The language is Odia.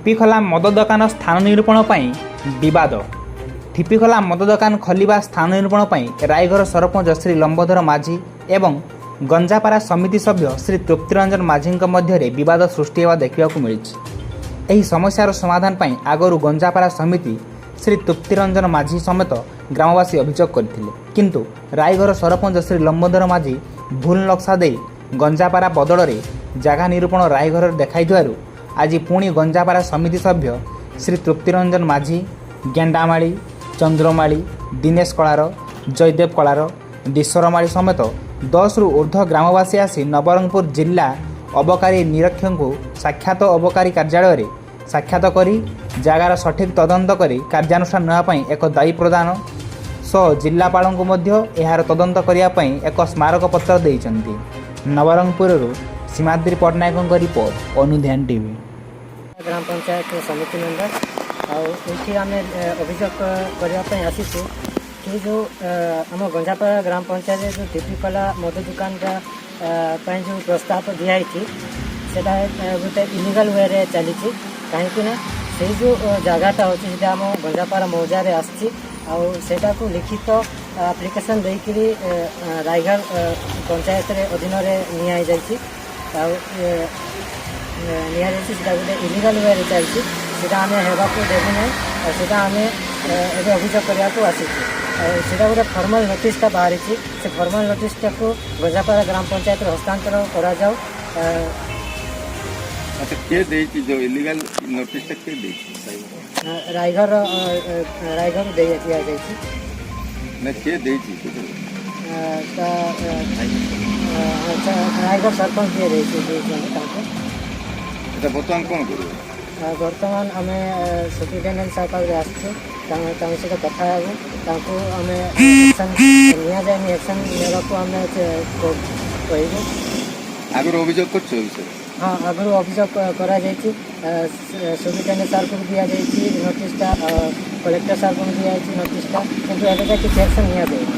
ଠିପିଖୋଲା ମଦ ଦୋକାନ ସ୍ଥାନ ନିରୂପଣ ପାଇଁ ବିବାଦ। ଠିପିଖୋଲା ମଦ ଦୋକାନ ଖୋଲିବା ସ୍ଥାନ ନିରୂପଣ ପାଇଁ ରାଇଘର ସରପଞ୍ଚ ଶ୍ରୀ ଲମ୍ବୋଧର ମାଝୀ ଏବଂ ଗଞ୍ଜାପାରା ସମିତି ସଭ୍ୟ ଶ୍ରୀ ତୃପ୍ତିରଞ୍ଜନ ମାଝୀଙ୍କ ମଧ୍ୟରେ ବିବାଦ ସୃଷ୍ଟି ହେବା ଦେଖିବାକୁ ମିଳିଛି। ଏହି ସମସ୍ୟାର ସମାଧାନ ପାଇଁ ଆଗରୁ ଗଞ୍ଜାପାରା ସମିତି ଶ୍ରୀ ତୃପ୍ତିରଞ୍ଜନ ମାଝୀ ସମେତ ଗ୍ରାମବାସୀ ଅଭିଯୋଗ କରିଥିଲେ। କିନ୍ତୁ ରାଇଘର ସରପଞ୍ଚ ଶ୍ରୀ ଲମ୍ବୋଧର ମାଝୀ ଭୁଲ ନକ୍ସା ଦେଇ ଗଞ୍ଜାପାରା ବଦଳରେ ଜାଗା ନିରୂପଣ ରାଇଘରରେ ଦେଖାଇଥିବାରୁ ଆଜି ପୁଣି ଗଞ୍ଜାପାରା ସମିତି ସଭ୍ୟ ଶ୍ରୀ ତୃପ୍ତିରଞ୍ଜନ ମାଝୀ, ଗେଣ୍ଡାମାଳି, ଚନ୍ଦ୍ରମାଳି, ଦିନେଶ କଳାର, ଜୟଦେବ କଳାର, ଦିଶ୍ୱରମାଳି ସମେତ 10ରୁ ଉର୍ଦ୍ଧ୍ୱ ଗ୍ରାମବାସୀ ଆସି ନବରଙ୍ଗପୁର ଜିଲ୍ଲା ଅବକାରୀ ନିରୀକ୍ଷକଙ୍କୁ ସାକ୍ଷାତ ଅବକାରୀ କାର୍ଯ୍ୟାଳୟରେ ସାକ୍ଷାତ କରି ଜାଗାର ସଠିକ୍ ତଦନ୍ତ କରି କାର୍ଯ୍ୟାନୁଷ୍ଠାନ ନେବା ପାଇଁ ଏକ ଦାବି ପ୍ରଦାନ ସହ ଜିଲ୍ଲାପାଳଙ୍କୁ ମଧ୍ୟ ଏହାର ତଦନ୍ତ କରିବା ପାଇଁ ଏକ ସ୍ମାରକପତ୍ର ଦେଇଛନ୍ତି। ନବରଙ୍ଗପୁରରୁ ସୀମାଦ୍ରି ପଟ୍ଟନାୟକଙ୍କ ରିପୋର୍ଟ, ଅନୁଧ୍ୟାନ ଟିଭି। ଗ୍ରାମ ପଞ୍ଚାୟତ ସମିତି ମେମ୍ବର ଆଉ ଏଇଠି ଆମେ ଅଭିଯୋଗ କରିବା ପାଇଁ ଆସିଛୁ କି ଯେଉଁ ଆମ ଗଞ୍ଜାପାରା ଗ୍ରାମ ପଞ୍ଚାୟତରେ ଯେଉଁ ଟିପିକଲା ମଦ ଦୋକାନଟା ପାଇଁ ଯେଉଁ ପ୍ରସ୍ତାବ ଦିଆହେଇଛି, ସେଟା ଗୋଟେ ଇଲିଗାଲ ୱେରେ ଚାଲିଛି। କାହିଁକି ନା ସେଇ ଯେଉଁ ଜାଗାଟା ଅଛି, ସେଟା ଆମ ଗଞ୍ଜାପାରା ମୌଜାରେ ଆସିଛି। ଆଉ ସେଇଟାକୁ ଲିଖିତ ଆପ୍ଲିକେସନ୍ ଦେଇକିରି ରାଇଘର ପଞ୍ଚାୟତରେ ଅଧୀନରେ ନିଆଯାଇଛି। ଆଉ ନିଆଯାଇଛି, ସେଟା ଗୋଟେ ଇଲିଗାଲ ୱେରେ ଚାଲିଛି। ସେଟା ଆମେ ହେବାକୁ ଦେବୁ ନାହିଁ। ଆଉ ସେଟା ଆମେ ଏବେ ଅଭିଯୋଗ କରିବାକୁ ଆସିଛୁ। ଆଉ ସେଟା ଗୋଟେ ଫର୍ମାଲ ନୋଟିସଟା ବାହାରିଛି। ସେ ଫର୍ମାଲ ନୋଟିସଟାକୁ ଗଞ୍ଜାପାରା ଗ୍ରାମ ପଞ୍ଚାୟତରେ ହସ୍ତାନ୍ତର କରାଯାଉ। ଆଚ୍ଛା, କିଏ ଦେଇଛି? ଯୋଉ ଇଲିଗାଲ ନୋଟିସଟା କିଏ ଦେଇଛି? ରାଇଘର ରାଇଘର ଦେଇ ଦିଆଯାଇଛି। ନା, କିଏ ଦେଇଛି? ଆଚ୍ଛା, ରାଇଘର ସରପଞ୍ଚ ଯିଏ ଦେଇଛନ୍ତି ତାଙ୍କୁ। ଏଟା ବର୍ତ୍ତମାନ କ'ଣ କରିବ? ବର୍ତ୍ତମାନ ଆମେ ସୁପରିଟେଣ୍ଡେଣ୍ଟ ସାର୍ ପାଖରେ ଆସିଛୁ। ତାଙ୍କ ସହିତ କଥା ହେବୁ। ତାଙ୍କୁ ଆମେ ଆକ୍ସନ୍ ନିଆଯାଇନି, ଆକ୍ସନ୍ ନେବାକୁ ଆମେ କହିବୁ। ଆଗରୁ ଅଭିଯୋଗ କରିଛ ଏ ବିଷୟରେ? ହଁ, ଆଗରୁ ଅଭିଯୋଗ କରାଯାଇଛି। ସୁପରିଟେଣ୍ଡେଣ୍ଟ ସାର୍କୁ ବି ଦିଆଯାଇଛି ନୋଟିସଟା, କଲେକ୍ଟର ସାର୍କୁ ବି ଦିଆଯାଇଛି ନୋଟିସଟା, କିନ୍ତୁ ଏବେ ଯାଏ କିଛି ଆକ୍ସନ୍ ନିଆଯାଇନି।